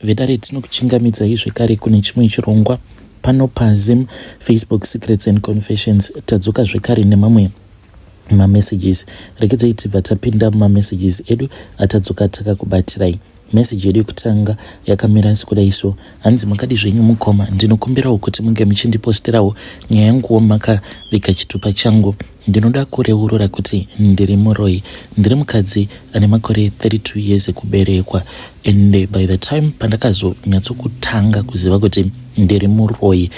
Vedare tinokuchingamidzai zvekare kune chimwe chirongwa pano paZim Facebook Secrets and Confessions. Tadzoka zvekare nemamwe mamessages. Regedzai tibva tapinda mumamessages edu atadzoka takakubatirai. Message yedu yekutanga yakamira sekudai so. Hanzi makadi zvenyu mukoma, ndinokumbirawo kuti munge muchindiposterawo nyaya yanguwo makaviga chitupa changu. Ndinoda kureurura kuti ndiri muroyi. Ndiri mukadzi ane makore 32 years ekuberekwa and by the time pandakazonyatsokutanga kuziva kuti ndiri muroyi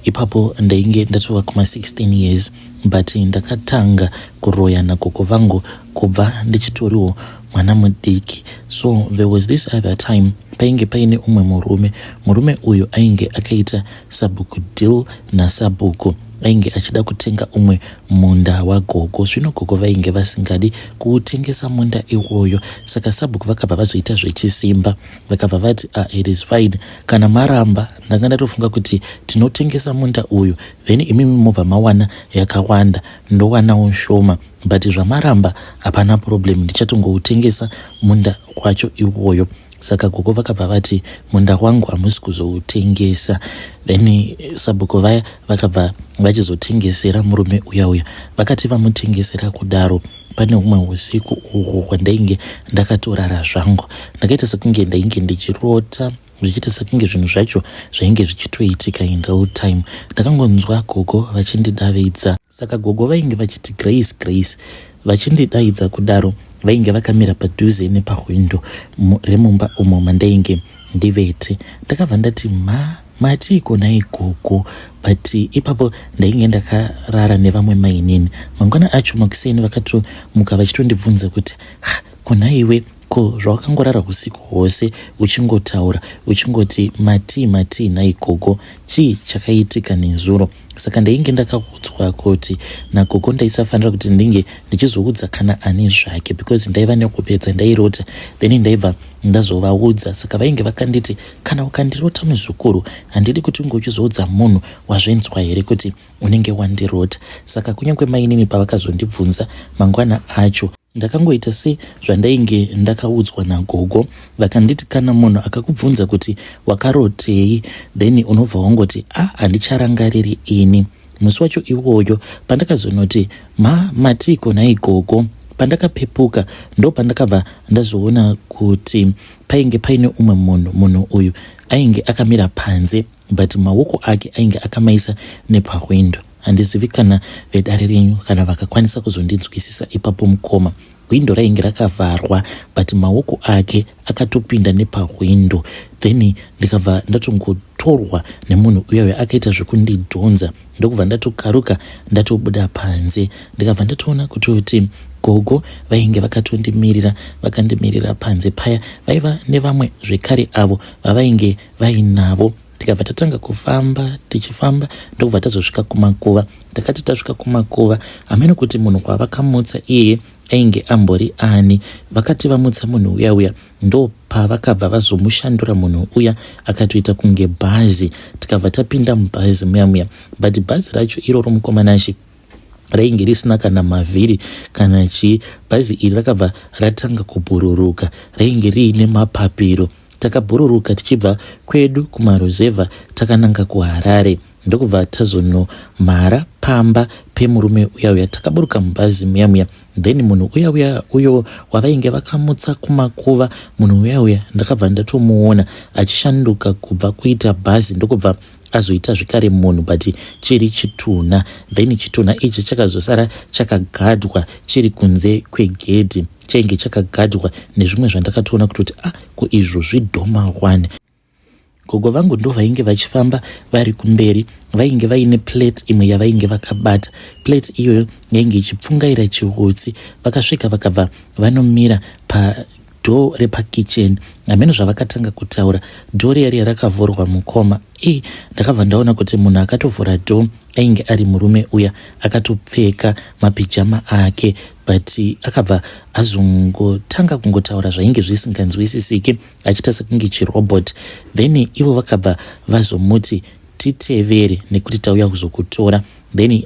ipapo ndainge ndatova kuma 16 years but ndakatanga kuroya nagogo vangu kubva ndichitoriwo mwana mudiki. So there was this other time painge paine umwe murume. Murume uyu ainge akaita sabhuku deal nasabhuku ainge achida kutenga umwe munda wagogo. Zvino gogo vainge vasingadi kuutengesa munda iwoyo, saka sabhuku vakabva vazoita zvechisimba, vakabva vati ah, it is fine kana maramba, ndanga ndatofunga kuti tinotengesa munda uyu then imimi mobva mawana yakawanda ndowanawo shoma, but zvamaramba hapana problem, ndichatongoutengesa munda wacho iwoyo. Saka gogo vakabva vati munda wangu hamusi kuzoutengesa. Then sabhuku vaya vakabva vachizotengesera murume uya uya. Vakati vamutengesera kudaro, pane humwe usiku uhwo hwandainge ndakatorara zvangu, ndakaita sekunge ndainge ndichirota, zvichiita sekunge zvinhu zvacho zvainge zvichitoitika in real time. Ndakangonzwa gogo vachindidavidza. Saka gogo vainge vachiti Grace, Grace, vachindidaidza kudaro. Vainge vakamira padhuze nepahwindo remumba umo mandainge ndivete. Ndakabva ndati ma matiiko nhai gogo? But ipapo ndainge ndakarara nevamwe mainini. Mangwana acho makuseni vakatomuka vachitondibvunza kuti ko nhaiwe, ko zvawakangorara usiku hwose uchingotaura uchingoti matii matii nhai gogo, chii chakaitika nezuro? Saka ndainge ndakaudzwa kuti nagogo ndaisafanira kuti ndinge ndichizoudza kana ani zvake because ndaiva nehope dzandairota, then ndaibva ndazovaudza. Saka vainge vakanditi kana ukandirota muzukuru, handidi kuti unge uchizoudza munhu, wazvinzwa here kuti unenge wandirota? Saka kunyange mainini pavakazondibvunza mangwana acho, ndakangoita sezvandainge ndakaudzwa nagogo. Vakanditi kana munhu akakubvunza kuti wakarotei, then unobva wangoti a ah, handicharangariri ini. Musi wacho iwoyo pandakazonoti ma matiiko nhai gogo, pandakapepuka ndo pandakabva ndazoona kuti painge paine umwe munhu. Munhu uyu ainge akamira panze but maoko ake ainge akamaisa nepahwindo. Handizivi kana vedare renyu kana vakakwanisa kuzondinzwisisa ipapo mukoma. Hwindo rainge rakavharwa but maoko ake akatopinda nepahwindo, then ndikabva ndatongotorwa nemunhu uya uya akaita zvekundidhonza, ndokubva ndatokaruka ndatobuda panze. Ndikabva ndatoona kutoti gogo vainge vakatondimirira, vakandimirira panze paya. Vaiva nevamwe zvekare avo vavainge vainavo. Tikabva tatanga kufamba, tichifamba ndokubva tazosvika kumakuva. Takati tasvika kumakuva, hameno kuti munhu kwavakamutsa iyeye ainge ambori ani. Vakati vamutsa munhu uya uya, ndopavakabva vazomushandura munhu uya akatoita kunge bhazi. Tikabva tapinda mubhazi muya muya, but bhazi racho iroro mukomanashe rainge risina kana mavhiri kana chii. Bhazi iri rakabva ratanga kubhururuka, rainge riine mapapiro. Takabhururuka tichibva kwedu kumaruzevha takananga kuHarare, ndokubva tazonomhara pamba pemurume uya uya. Takaburuka mubhazi muya muya, then munhu uya uya uyo wavainge vakamutsa kumakuva, munhu uya uya ndakabva ndatomuona achishanduka kubva kuita bhazi ndokubva azoita zvekare munhu, but chiri chitunha. Then chitunha ichi chakazosara chakagadwa chiri kunze kwegedhi, chainge chakagadwa nezvimwe zvandakatoona kutoti ah, ko izvo zvidhoma one. Gogo vangu ndo vainge vachifamba vari kumberi, vainge vaine plate imwe yavainge vakabata. Plate iyoyo yainge ichipfungaira chiutsi. Vakasvika vakabva vanomira pa door repakitchen. Hameno zvavakatanga kutaura, door riya riya rakavhurwa mukoma. E, ndakabva ndaona kuti munhu akatovhura door ainge ari murume uya akatopfeka mapijama ake, but akabva azongotanga kungotaura zvainge zvisinganzwisisiki achiita sekunge chirobot. Then ivo vakabva vazomuti titevere nekuti tauya kuzokutora. Then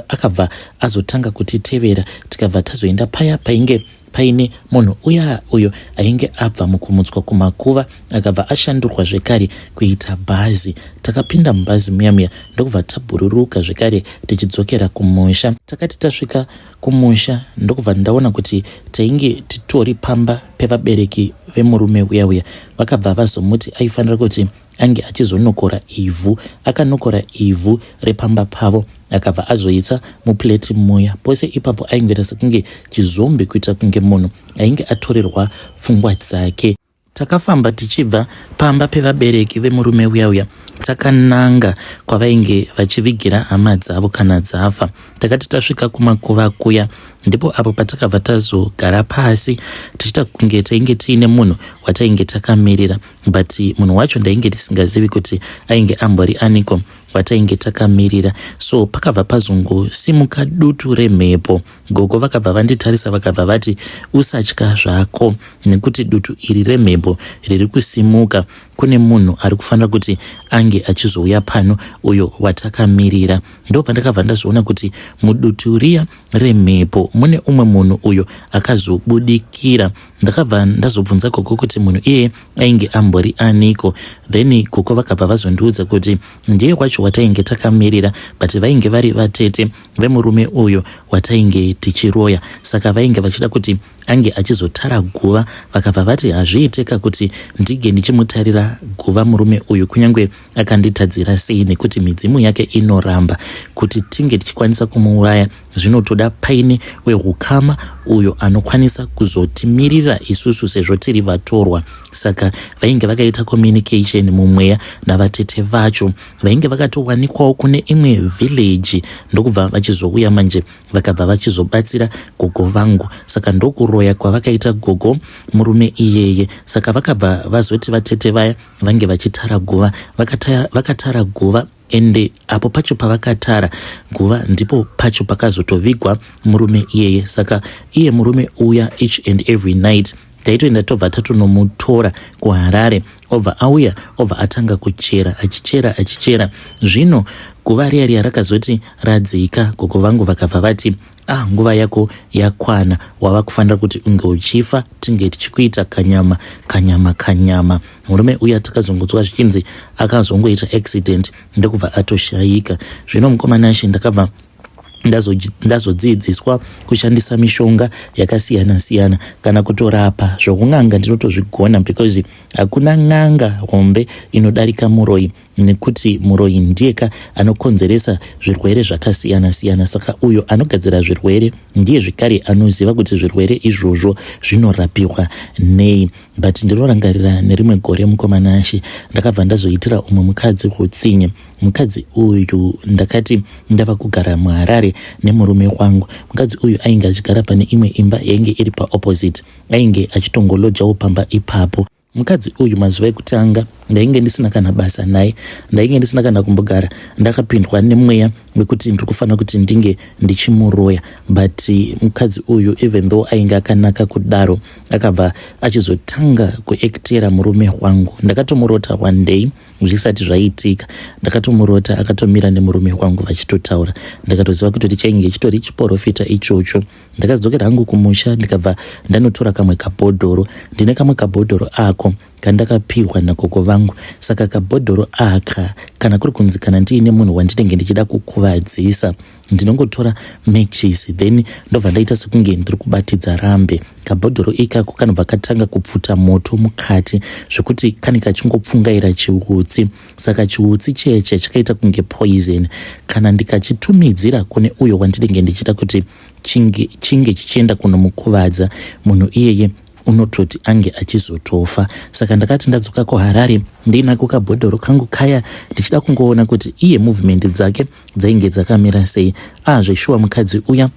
akabva azotanga kutitevera, tikabva tazoenda paya painge paine munhu uya uyo ainge abva mukumutswa kumakuva akabva ashandurwa zvekare kuita bhazi. Takapinda mubhazi muya muya ndokubva tabhururuka zvekare tichidzokera kumusha. Takati tasvika kumusha ndokubva ndaona kuti tainge titori pamba pevabereki vemurume uya uya. Vakabva vazomuti aifanira kuti ange achizonokora ivhu. Akanokora ivhu repamba pavo akabva azoitsa muplate muya. Pose ipapo aingoita sekunge chizombi kuita kunge munhu ainge atorerwa pfungwa dzake. Takafamba tichibva pamba pevabereki vemurume uya uya takananga kwavainge vachivigira hama dzavo kana dzafa. Takati tasvika kumakuva kuya ndipo apo patakabva tazogara pasi tichiita kunge tainge tiine munhu watainge takamirira but munhu wacho ndainge ndisingazivi kuti ainge ambori aniko watainge takamirira so pakabva pazongosimuka dutu remhepo Gogo vakabva vanditarisa vakabva vati usatya zvako nekuti dutu iri remhepo riri kusimuka kune munhu ari kufanira kuti ange achizouya pano uyo watakamirira. Ndopandakabva ndazoona kuti mudutu riya remhepo mune umwe munhu uyo akazobudikira. Ndakabva ndazobvunza gogo kuti munhu iyeye ainge ambori aniko then gogo vakabva vazondiudza kuti ndiye wacho watainge takamirira but vainge vari vatete vemurume uyu watainge tichiroya saka vainge vachida kuti ange achizotara guva vakabva vati hazviiteka kuti ndige ndichimutarira guva murume uyu kunyange akanditadzira sei nekuti midzimu yake inoramba kuti tinge tichikwanisa kumuuraya zvinotoda paine wehukama uyo anokwanisa kuzotimirira isusu sezvo tiri vatorwa saka vainge vakaita communication mumweya navatete vacho vainge vakatowanikwawo kune imwe village ndokubva vachizouya manje vakabva vachizobatsira gogo vangu saka ndokuroya kwavakaita gogo murume iyeye saka vakabva vazoti vatete vaya vange vachitara guva vakatara, vakatara guva ende apo pacho pavakatara guva ndipo pacho pakazotovigwa murume iyeye saka iye murume uya each and every night taitoenda tobva tatonomutora kuharare obva auya obva atanga kuchera achichera achichera zvino guva riya riya rakazoti radzika gogo vangu vakabva vati ah nguva yako yakwana wava kufanira kuti unge uchifa tinge tichikuita kanyama kanyama kanyama murume uya takazongonzwa zvichinzi akazongoita accident ndokubva atoshayika zvino mukoma Nashe ndakabva ndazodzidziswa kushandisa mishonga yakasiyana siyana kana kutorapa zvokun'anga ndinotozvigona because hakuna n'anga hombe inodarika muroyi nekuti muroyi ndiyeka anokonzeresa zvirwere zvakasiyana siyana saka uyo anogadzira zvirwere ndiye zvekare anoziva kuti zvirwere izvozvo zvinorapiwa nei but ndinorangarira nerimwe gore mukoma Nashe ndakabva ndazoitira umwe mukadzi hutsinye mukadzi uyu ndakati ndava kugara muharare nemurume wangu mukadzi uyu ainge achigara pane imwe imba yainge iri paopposite ainge achitongolojawo pamba ipapo mukadzi uyu mazuva ekutanga ndainge ndisina kana basa naye ndainge ndisina kana kumbogara ndakapindwa nemweya wekuti ndiri kufanira kuti ndinge ndichimuroya but mukadzi uyu even though ainge akanaka kudaro akabva achizotanga kuektera murume wangu ndakatomurota one day zvisati zvaitika ndakatomurota akatomira nemurume wangu vachitotaura ndakatoziva kutoti chainge chitori chiporofita ichocho ndakadzokera hangu kumusha ndikabva ndanotora kamwe kabhodhoro ndine kamwe kabhodhoro ako kandakapihwa nagogo vangu saka kabhodhoro aka kana kuri kunzi kana ndiine munhu wandinenge ndichida kukuvadzisa ndinongotora matches then ndobva ndaita sekunge ndiri kubatidza rambe kabhodhoro ikako kanobva katanga kupfuta moto mukati zvekuti kane kachingopfungaira chiutsi saka chiutsi cheche chakaita kunge poison kana ndikachitumidzira kune uyo wandinenge ndichida kuti chinge, chinge chichienda kunomukuvadza munhu iyeye unototi ange achizotofa saka ndakati ndadzoka kuharare ndiinako kabhodhoro kangu kaya ndichida kungoona kuti iye movement dzake dzainge dzakamira sei ah zveshuwa mukadzi uya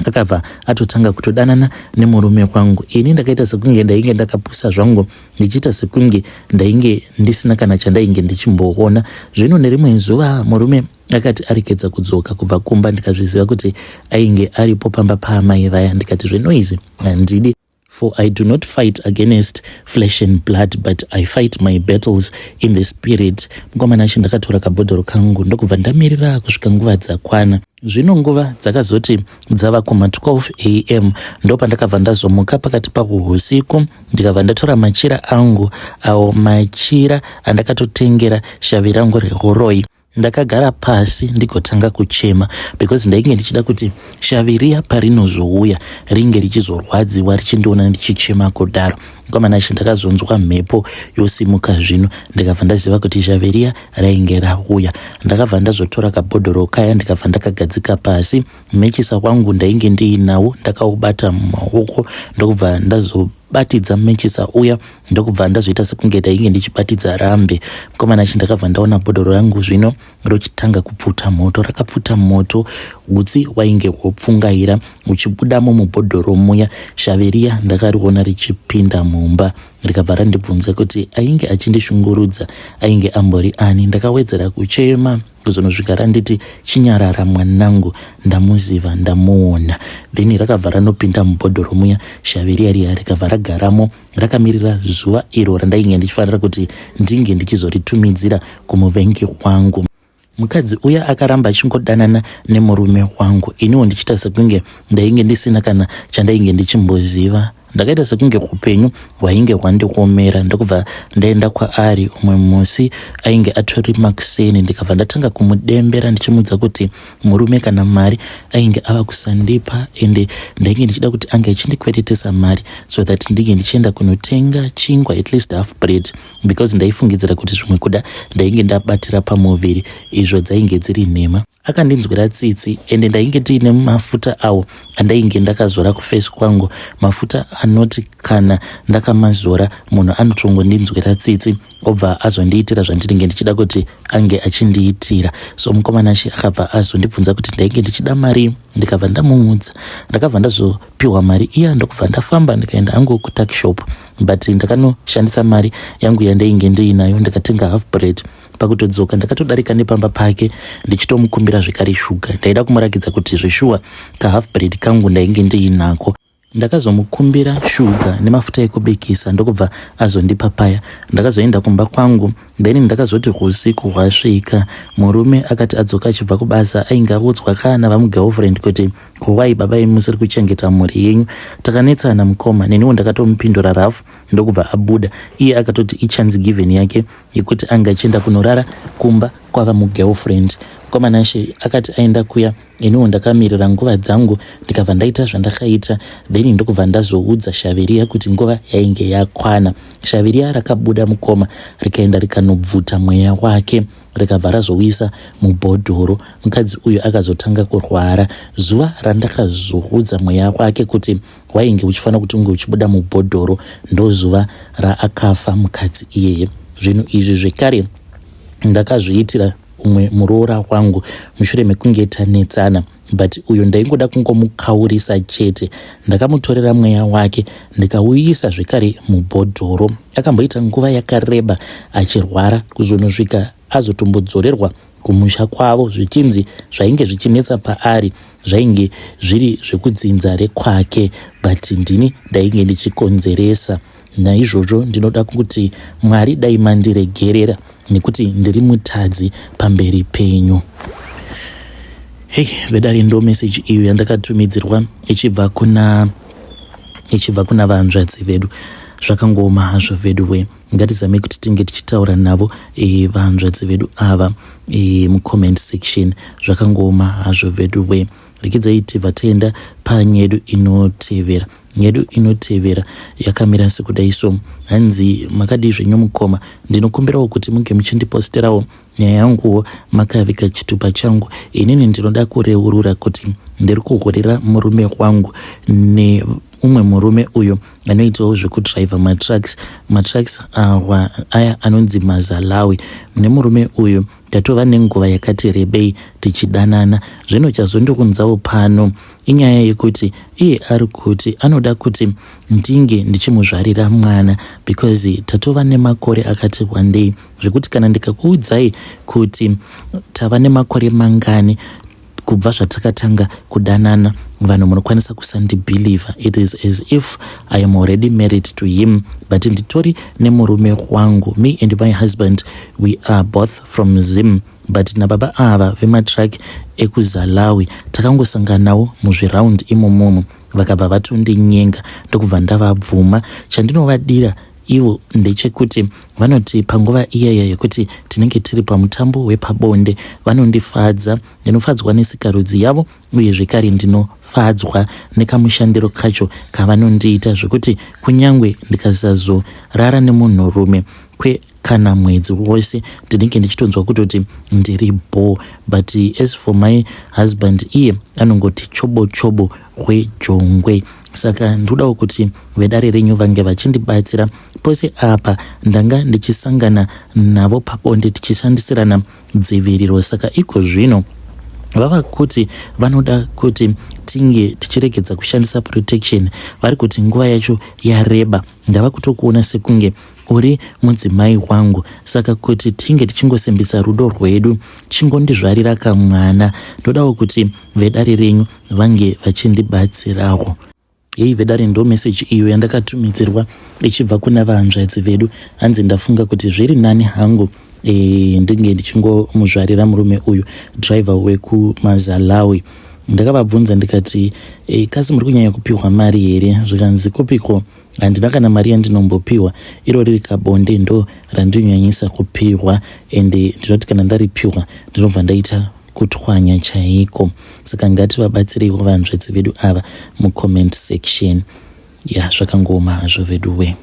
akabva atotanga kutodanana nemurume wangu ini ndakaita sekunge ndainge ndakapusa zvangu ndichiita sekunge ndainge ndisina kana chandainge ndichimboona zvino nerimwe zuva murume akati arekedza kudzoka kubva kumba ndikazviziva kuti ainge aripo pamba paamai vaya ndikati zvenoizi handidi. For I do not fight against flesh and blood, but I fight my battles in the spirit. Mukoma Nashe, ndakatora kabhodhoro kangu ndokubva ndamirira kusvika nguva dzakwana. Zvino nguva dzakazoti dzava kuma 12 am, ndopandakabva ndazomuka pakati pakuhusiku, ndikabva ndatora machira angu, awo machira andakatotengera shavi rangu rehoroi. Ndakagara pasi ndigotanga kuchema because ndainge ndichida kuti shavi riya parinozouya ringe richizorwadziwa richindiona ndichichema kudaro. Mukoma Nashe, ndakazonzwa mhepo yosimuka zvino, ndikabva ndaziva kuti shavi riya rainge rauya. Ndakabva ndazotora kabhodhoro kaya, ndikabva ndakagadzika pasi. Mechisa wangu ndainge ndiinawo, ndakaubata mumaoko, ndokubva ndazobatidza mechisa uya, ndokubva ndazoita sekunge ndainge ndichibatidza rambe. Mukoma Nashe, ndakabva ndaona bhodhoro rangu zvino rochitanga kupfuta moto. Rakapfuta moto, utsi wainge hwopfungaira uchibudamo mubhodhoro muya. Shavi riya ndakariona richipinda mumba, rikabva randibvunza kuti ainge achindishungurudza ainge ambori ani. Ndakawedzera kuchema kuzonosvika randiti, "Chinyarara mwanangu, ndamuziva, ndamuona." Then rakabva ranopinda mubhodhoro muya shavi riya riya, rikabva ragaramo rakamirira zuva iro randainge ndichifanira kuti ndinge ndichizoritumidzira kumuvengi wangu. Mukadzi uya akaramba achingodanana nemurume wangu, iniwo ndichiita sekunge ndainge ndisina kana chandainge ndichimboziva. Ndakaita sekunge upenyu hwainge hwandiomera, ndokubva ndaenda kwaari umwe musi, ainge atori makuseni, ndikabva ndatanga kumudembera ndichimuudza kuti murume kana mari ainge ava kusandipa, ende ndainge ndichida kuti ange achindikweretesa mari so that ndinge ndichienda kunotenga chingwa, at least half bread, because ndaifungidzira kuti zvimwe kuda ndainge ndabatira pamuviri, izvo dzainge dziri nhema. Akandinzwira tsitsi, ende ndainge ndiine mafuta awo andainge ndakazora kuface kwangu, mafuta anoti kana ndakamazora munhu anotongondinzwira tsitsi, obva azondiitira zvandinenge ndichida kuti ange achindiitira. So mukoma Nashe, akabva azondibvunza kuti ndainge ndichida mari, ndikabva ndamuudza. Ndakabva ndazopiwa mari iya, ndokubva ndafamba ndikaenda hangu kutuckshop, but ndakanoshandisa mari yangu yandainge ndiinayo, ndikatenga half bread. Pakutodzoka ndakatodarika nepamba pake ndichitomukumbira zvekare shuga. Ndaida kumurakidza kuti zveshuwa kahalf bread kangu ndainge ndiinako. Ndakazomukumbira shuga nemafuta ekubikisa, ndokubva azondipa paya. Ndakazoenda kumba kwangu. Then ndakazoti usiku hwasvika, murume akati adzoka achibva kubasa, ainge audzwa kana vamugirlfriend kuti, "Kuwai baba imi musiri kuchengeta mhuri yenyu?" Takanetsana mukoma, neniwo ndakatomupindura rafu, ndokubva abuda. Iye akatoti ichance given yake yekuti anga achienda kunorara kumba kwava mugirlfriend. Mukoma Nashe, akati aenda kuya, iniwo ndakamirira nguva dzangu, ndikabva ndaita zvandakaita. Then ndokubva ndazoudza shavi riya kuti nguva yainge yakwana. Shavi riya rakabuda, mukoma, rikaenda rikanobvuta mweya wake, rikabva razowisa mubhodhoro. Mukadzi uyu akazotanga kurwara. Zuva randakazoudza mweya wake kuti wainge uchifanira kuti unge uchibuda mubhodhoro, ndozuva raakafa mukadzi iyeye. Zvinhu izvi zvekare ndakazviitira umwe muroora wangu mushure mekunge tanetsana, but uyo ndaingoda kungomukaurisa chete. Ndakamutorera mweya wake, ndikauisa zvekare mubhodhoro. Akamboita nguva yakareba achirwara, kuzonosvika azotombodzorerwa kumusha kwavo, zvichinzi zvainge zvichinetsa paari zvainge zviri zvekudzinza rekwake, but ndini ndainge ndichikonzeresa. Naizvozvo ndinoda kuti Mwari dai mandiregerera nekuti ndiri mutadzi pamberi penyu. Hei vedare, ndo meseji iyo yandakatumidzirwa ichibva kuna vanzvadzi vedu. Zvakangooma hazvo vedu we. Ngatizame kuti tinge tichitaura navo vanzvadzi vedu ava mucomment section. Zvakangooma hazvo vedu we. Rekidzai tibva taenda panyedu inotevera. Nyedu inotevera yakamira sekudai so. Hanzi, "Makadii zvenyu mukoma? Ndinokumbirawo kuti munge muchindiposterawo nyaya yanguwo makavika chitupa changu. Inini ndinoda kureurura kuti ndiri kuhurira murume wangu neumwe murume uyo anoitawo zvekudhiraivha matrucks. Matrucks awa aya anonzi mazalawi. Nemurume uyu tatova nenguva yakati rebei tichidanana. Zvino chazondiunzawo pano inyaya yekuti iye ari kuti anoda kuti ndinge ndichimuzvarira mwana because tatova nemakore akati wandei, zvekuti kana ndikakuudzai kuti tava nemakore mangani, Kubva zvatakatanga kudanana, vanhu munokwanisa kusandibhilivha, it is as if I am already married to him, but nditori nemurume wangu. Me and my husband, we are both from Zim, but nababa ava vematruck ekuZalawi takangosanganawo muzviraundi imomomo, vakabva vatondinyenga, ndokubva ndavabvuma. Chandinovadira ivo ndechekuti vanoti panguva iyaya yekuti tinenge tiri pamutambo wepabonde vanondifadza. Ndinofadzwa nesikarudzi yavo uye zvekare ndinofadzwa nekamushandiro kacho kavanondiita, zvekuti kunyange ndikasazorara nemunhurume kwekana mwedzi wose, ndinenge ndichitonzwa kutoti ndiri bho. But as for my husband, iye anongoti chobo chobo hwejongwe. Saka ndinodawo kuti vedare renyu vange vachindibatsira. Pose apa ndanga ndichisangana navo pabonde tichishandisirana dziviriro, saka iko zvino vava kuti vanoda kuti tinge tichiregedza kushandisa protection. Vari kuti nguva yacho yareba, ndava kutokuona sekunge uri mudzimai wangu, saka kuti tinge tichingosimbisa rudo rwedu, chingondizvarira kamwana. Ndodawo kuti vedare renyu vange vachindibatsirawo. Hei vedare, ndo meseji iyo yandakatumidzirwa ichibva kuna vahanzvadzi vedu. Hanzi ndafunga kuti zviri nani hangu ndinge ndichingomuzvarira murume uyu, driver wekuMazalawi. Ndakavabvunza ndikati, kasi muri kunyanya kupiwa mari here? Zvikanzi, kupiko, handina kana mari yandinombopiwa. Iro riri kabonde ndo randinonyanyisa kupiwa, ende ndinoti kana ndaripiwa ndinobva ndaita kutwanya chaiko. Saka ngativabatsireiwo vanzvedzi vedu ava mucomment section. Ya, zvakangooma hazvo vedu we.